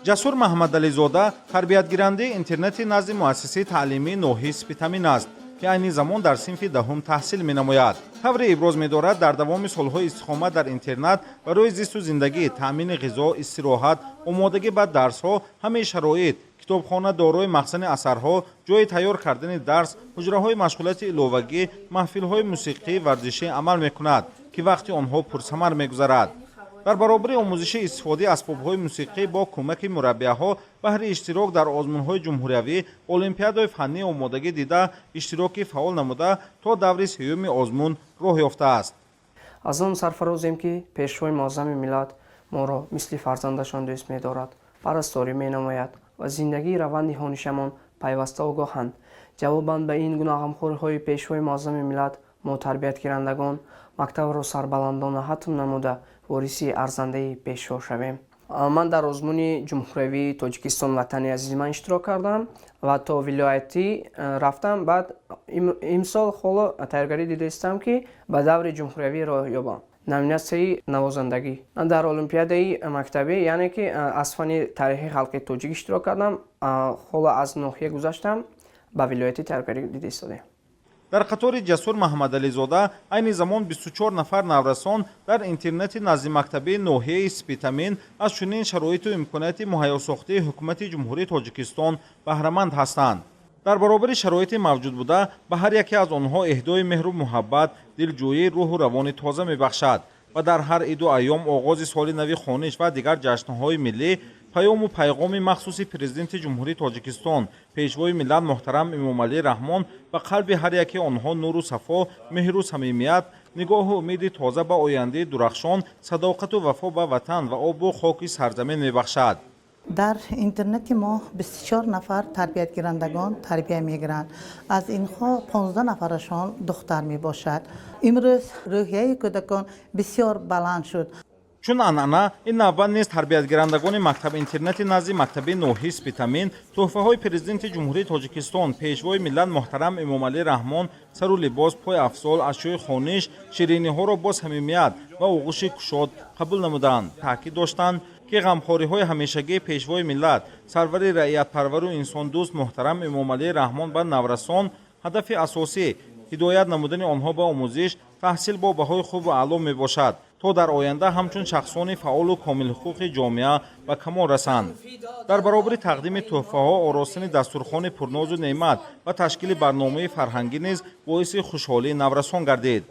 Ҷасур Маҳмадализода тарбиятгирандаи интернати назди муассисаи таълимии ноҳияи Спитамин аст, ки айни замон дар синфи 10-ум таҳсил менамояд. Тавре иброз медорад, дар давоми солҳои истиқомат дар интернат барои зисту зиндагӣ, таъмини ғизо, истироҳат, омодагӣ ба дарсҳо ҳамаи шароит, китобхона дорои махзани асарҳо, ҷойи тайёр кардани дарс, ҳуҷраҳои машғулияти иловагӣ, маҳфилҳои мусиқӣ, варзишӣ амал мекунад, ки вақти онҳо пурсамар мегузарад. Дар баробари омӯзиши истифодаи асбобҳои мусиқӣ бо кӯмаки мураббияҳо баҳри иштирок дар озмунҳои ҷумҳуриявӣ, олимпиадаҳои фаннӣ омодагӣ дида, иштироки фаъол намуда, то даври сеюми озмун роҳ ёфтааст. Аз он сарфарозем, ки Пешвои муаззами миллат моро мисли фарзандашон дӯст медорад, парасторӣ менамояд ва зиндагии раванди хонишамон пайваста огоҳанд. Ҷавобан ба ин гуна ғамхориҳои Пешвои муаззами миллат, мо, тарбиятгирандагон, мактабро сарбаландона хатм намуда, вориси арзандаи Пешво шавем. Ман дар озмуни ҷумҳуриявии Тоҷикистон «Ватани азизи ман» иштирок кардам ва то вилоятӣ рафтам. Баъд имсол ҳоло тайёргарӣ дидаистам, ки ба даври ҷумҳуриявӣ роҳ ёбам, номинатсияи навозандагӣ. Дар олимпиадаи мактабӣ, яъне ки аз фанни таърихи халқи тоҷик иштирок кардам. Ҳоло аз ноҳия гузаштам, ба вилоятӣ тайёргарӣ дида истодаем. Дар қатори Ҷасур Маҳмадализода айни замон 24 нафар наврасон дар интернати наздимактабии ноҳияи Спитамин аз чунин шароиту имконияти муҳайёсохтаи ҳукумати Ҷумҳурии Тоҷикистон баҳраманд ҳастанд. Дар баробари шароити мавҷудбуда ба ҳар яке аз онҳо эҳдои меҳру муҳаббат, дилҷӯӣ, рӯҳу равони тоза мебахшад ва дар ҳар иду айём, оғози соли нави хониш ва дигар ҷашнҳои миллӣ паёму пайғоми махсуси Президенти Ҷумҳурии Тоҷикистон, Пешвои миллат муҳтарам Эмомалӣ Раҳмон ба қалби ҳар яке онҳо нуру сафо, меҳру самимият, нигоҳу умеди тоза ба ояндаи дурахшон, садоқату вафо ба ватан ва обу хоки сарзамин мебахшад. Дар интернати мо 24 нафар тарбиятгирандагон тарбия мегиранд. Аз инҳо 15 нафарашон духтар мебошад. Имрӯз рӯҳияи кӯдакон бисёр баланд шуд. Чун анъана, ин навбат низ тарбиятгирандагони мактаб-интернати назди мактаби ноҳияи Спитамин тӯҳфаҳои Президенти Ҷумҳурии Тоҷикистон, Пешвои миллат муҳтарам Эмомалӣ Раҳмон, сару либос, пойафзол, ашёи хониш, шириниҳоро бо самимият ва оғӯши кушод қабул намуданд. Таъкид доштанд, ки ғамхориҳои ҳамешагии Пешвои миллат, сарвари раиятпарвару инсондӯст муҳтарам Эмомалӣ Раҳмон ба наврасон ҳадафи асосӣ ҳидоят намудани онҳо ба омӯзиш, таҳсил бо баҳои хубу аъло мебошад, то дар оянда ҳамчун шахсони фаъолу комилҳуқуқи ҷомеа ба камол расанд. Дар баробари тақдими тӯҳфаҳо, оростани дастурхони пурнозу неъмат ва ташкили барномаи фарҳангӣ низ боиси хушҳолии наврасон гардид.